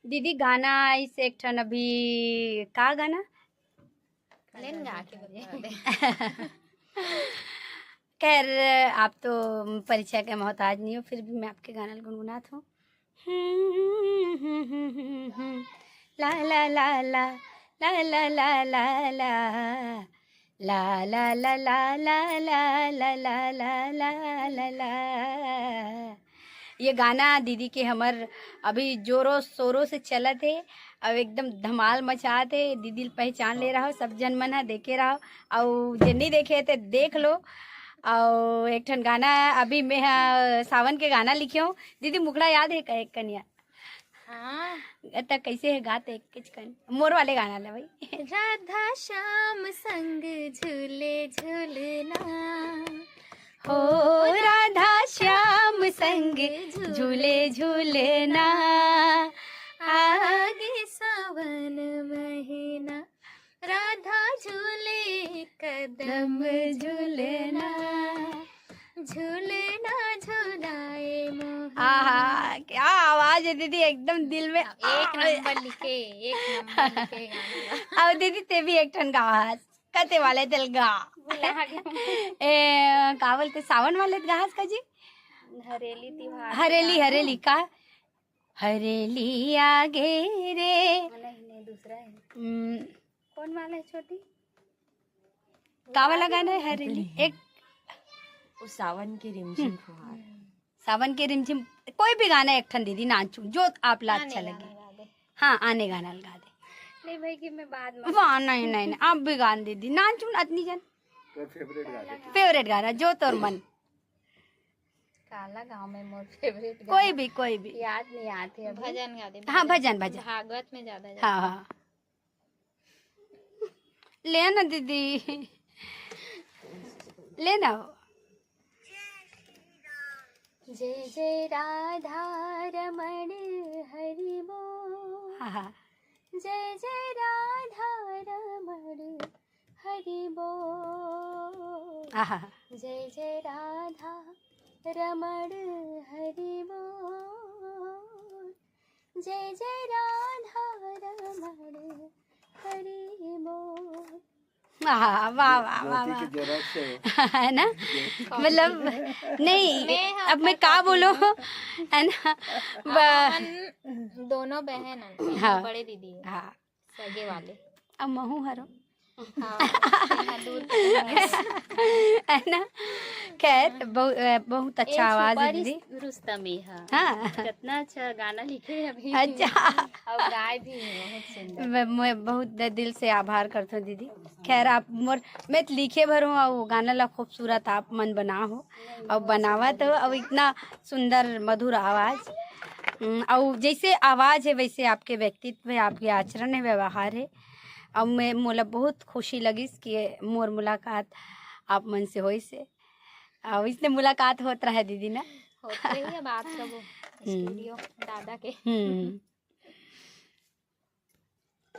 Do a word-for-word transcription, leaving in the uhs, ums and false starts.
दीदी, गाना आइस एक ठन अभी, का गाना? लेन गा के बता दे। खैर, आप तो परिचय के मोहताज नहीं हो, फिर भी मैं आपके गाना ल गुनगुनात हूँ। ला ला ला ला, ला ला ला ला ला, ला ला ला ला ला ला ला ला ला ला ला। ये गाना दीदी के हमर अभी जोरों शोरों से चलत हे, अउ एकदम धमाल मचात हे। दीदी ल पहचान ले रहो, सब जन मन ह देखे रहो, अउ जे नहीं देखे हे ते देख लो। अउ एक ठन गाना अभी मैं ह सावन के गाना लिखे हूँ। दीदी, मुखड़ा याद हे का एक कनिया? हाँ। त कैसे हे गाते एक किचकन? मोर वाले गाना ले भाई। राधा श्याम संग झूले झूलना, हो राधा श्याम संग झूले झूलना, आगे सावन महीना, राधा झूले कदम झूलना, झूलना झूलाए मोहन। आहा, क्या आवाज है दीदी, एकदम दिल में। एक नंबर लिखे, एक नंबर लिखे गाना। अब दीदी, ते भी एक ठन गाहस, कते वाले तेल गा। भुला गया। ए, का बोलते, सावन वाले गाहस का जी? हरेली तिहार हरेली, हरेली का? हरेली आगे रे। नहीं, नहीं, दूसरा है। हम्म। कौन वाला है छोटी? का वाला गाना है हरेली? एक वो सावन के रिमझिम फुहार। सावन के रिमझिम, कोई भी गाना एक ठन दीदी नाचू, जो आप ला अच्छा लगे। हाँ, आने गाना लगा दे। नहीं भाई, कि मैं बाद में। वाह, नहीं, नहीं, नहीं, आप भी गान दीदी, नाचू ना अतनी जन। फेवरेट गाना, जो तोर मन। काला गाँव में मोर फेवरेट गाना। कोई भी, कोई भी। याद नहीं आते अभी। भजन गा दे, हाँ, भजन। भजन, भजन। भागवत में ज्यादा जाते। हाँ, हाँ। ले ना दीदी, ले ना। जय जय राधा रमण हरि बोल। हाँ, हाँ। जय जय राधा रमण हरि बोल। आहा। जय जय राधा रमण हरि बोल। जय जय राधा रमण हरि बोल। आहा, वाह, वाह, वाह, ज्योति के वाह। Xerox है वो। है ना? ज्योति। मतलब, नहीं, मैं, हाँ, अब मैं का बोलूँ, है ना? हाँ, ब- अपन दोनों बहन हैं, हाँ। बड़े दीदी हैं, हाँ। सगे वाले। अब महू हरो। हाँ, यहाँ दूर। है ना? खैर, बहु-, अ, बहुत अच्छा आवाज है दीदी। रुस्तमी, हाँ। हाँ। कितना अच्छा गाना लिखे हैं अभी। अच्छा। और गाए भी हैं, बहुत सुंदर। मैं, मैं बहुत द-, दिल से आभार करता हूँ दीदी। खैर, आप मोर, मैं तो लिखे भर हूँ, और वो गाना ला खूबसूरत आप मन बना हो, और बनावत हो, और इतना सुंदर मधुर आवाज। हम्म, और जैसे आवाज है, वैसे आपके व्यक्तित्व है, आपके आचरण है, व्यवहार है। अब मैं, मोला बहुत खुशी लगिस कि मोर मुलाकात आप मन से होइस हे। अउ इसने मुलाकात होत रहे दीदी ना। होत रही है बात सब हम्म। Studio दादा के। हम्म।